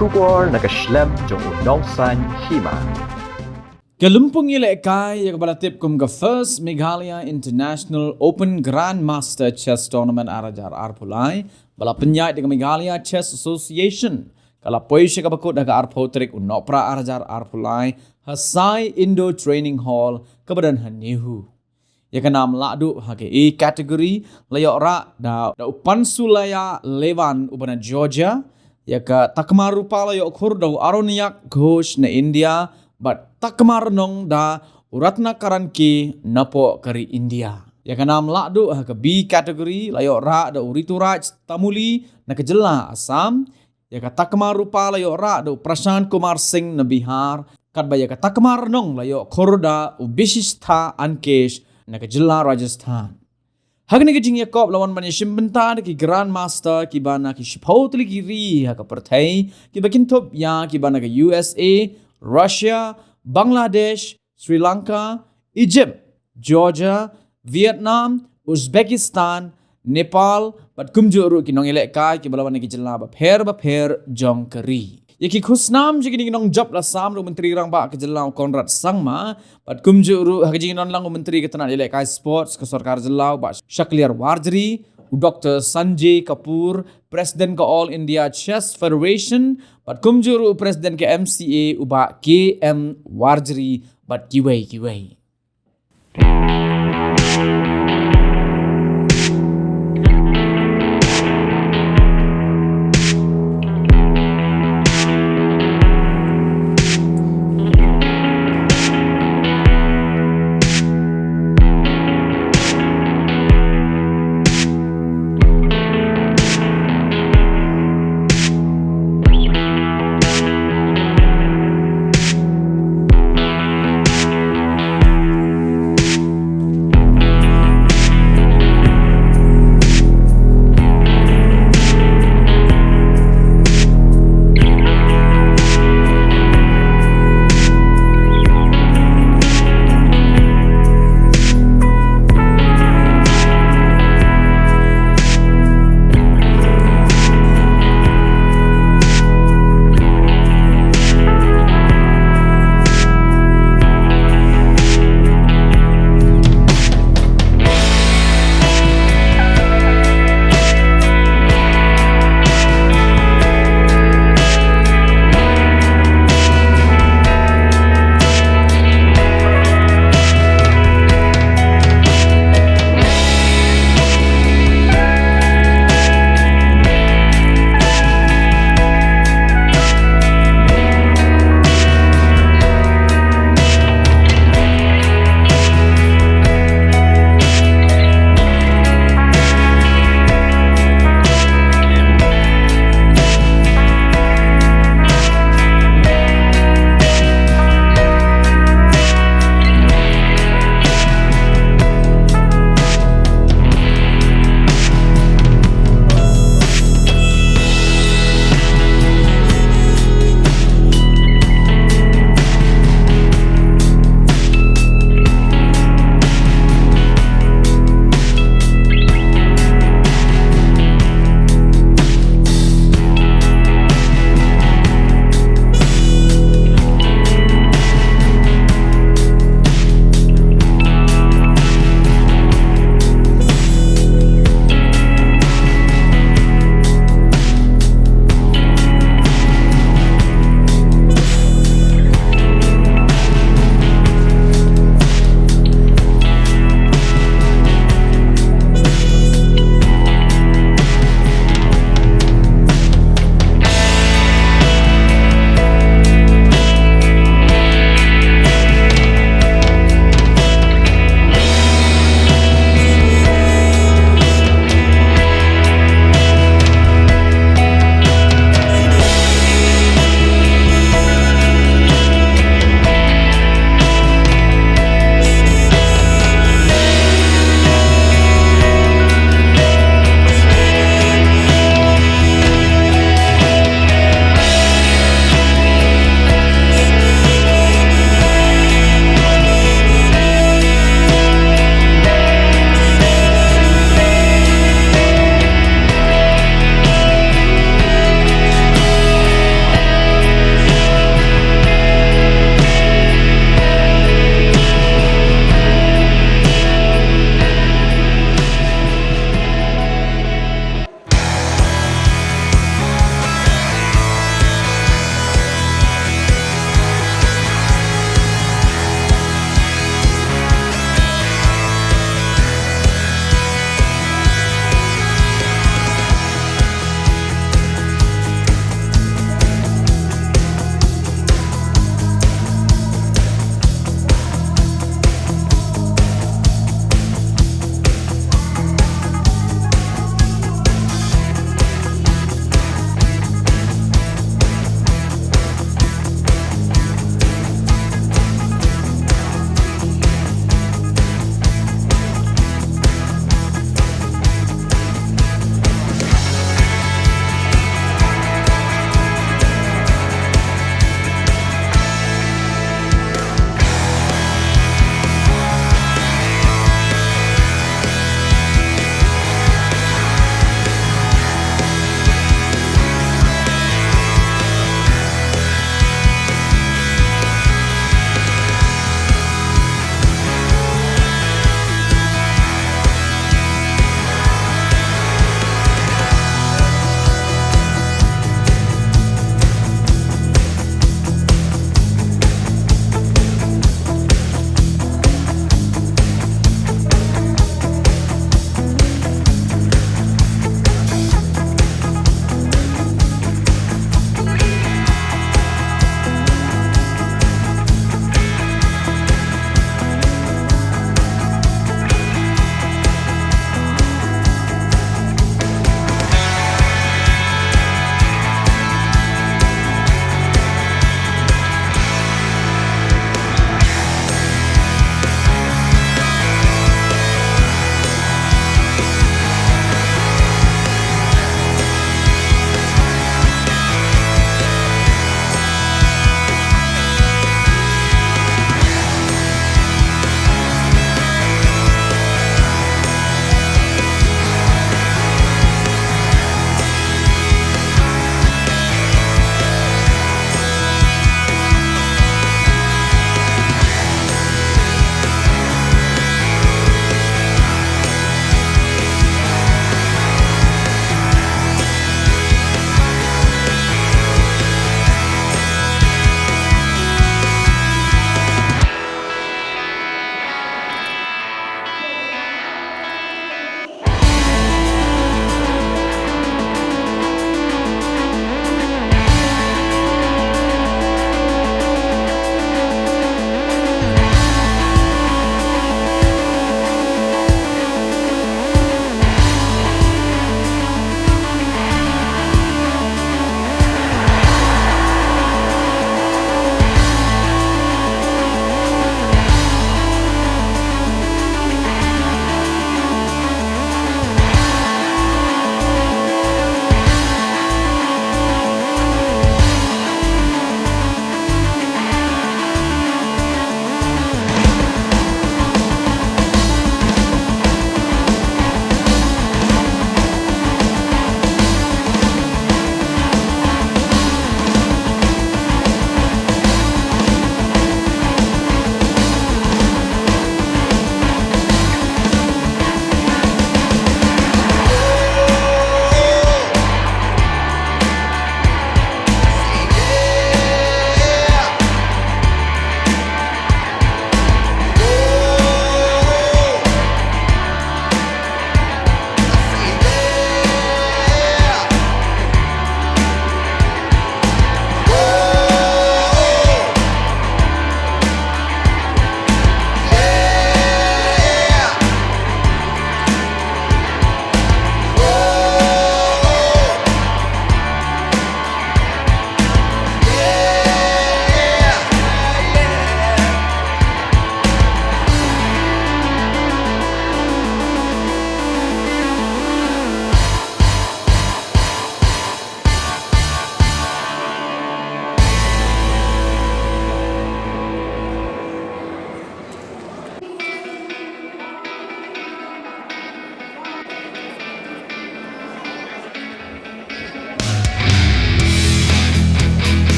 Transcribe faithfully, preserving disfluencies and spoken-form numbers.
Khubor na ka shlem jong u nongsaiñ hima. Ka lympung ïalehkai ïa kaba la tip kum ka First Meghalaya International Open Grandmaster Chess Tournament ar hajar arphew lai ba la pynïaid da ka Meghalaya Chess Association ka la poi sha kaba kut ha ka arphew tarik u Nohprah ar hajar arphew lai ha Sai Indo Training Hall kaba don ha NEHU. Ïa ka nam lahduh ha ka A category la ïoh rah da, da u Pansulaya Levan uba na Georgia. Ïa ka takma rupa la ïoh khur da u Aronyak Ghosh na India bad takma rnong da u Ratnakaran K napoh ka ri India. Ïa ka nam lahduh ha ka B category la ïoh rah da u Rituraj Tamuli na ka jylla Assam. Ïa ka takma rupa la ïoh rah da u Prashant Kumar Singh na Bihar, katba ïa ka takma rnong la ïoh khur da u Bishishtha Ankesh na ka jylla Rajasthan. Ha kane ka jingïakop la wan ban ïashim bynta da ki Grandmaster kiba na ki shiphew tylli ki ri ha ka pyrthei, kiba kynthup ïa kiba na ka U S A, Russia, Bangladesh, Sri Lanka, Egypt, Georgia, Vietnam, Uzbekistan, Nepal bad kumjuh ruh ki nongïalehkai kiba la wan na ki jylla bapher bapher jong ka ri. Ïa ki khusnam jong kine ki nongjop la sam da u Myntri Rangbah ka jylla u Conrad Sangma bad kumjuh ruh ha ka jingdon lang u Myntri ka tnat ïalehkai sports ka sorkar jylla u Bah Shakliar Warjri, u Doctor Sanjay Kapoor, President ka All India Chess Federation bad kumjuh ruh u President ka M C A u Bah K M Warjri bad kiwei kiwei.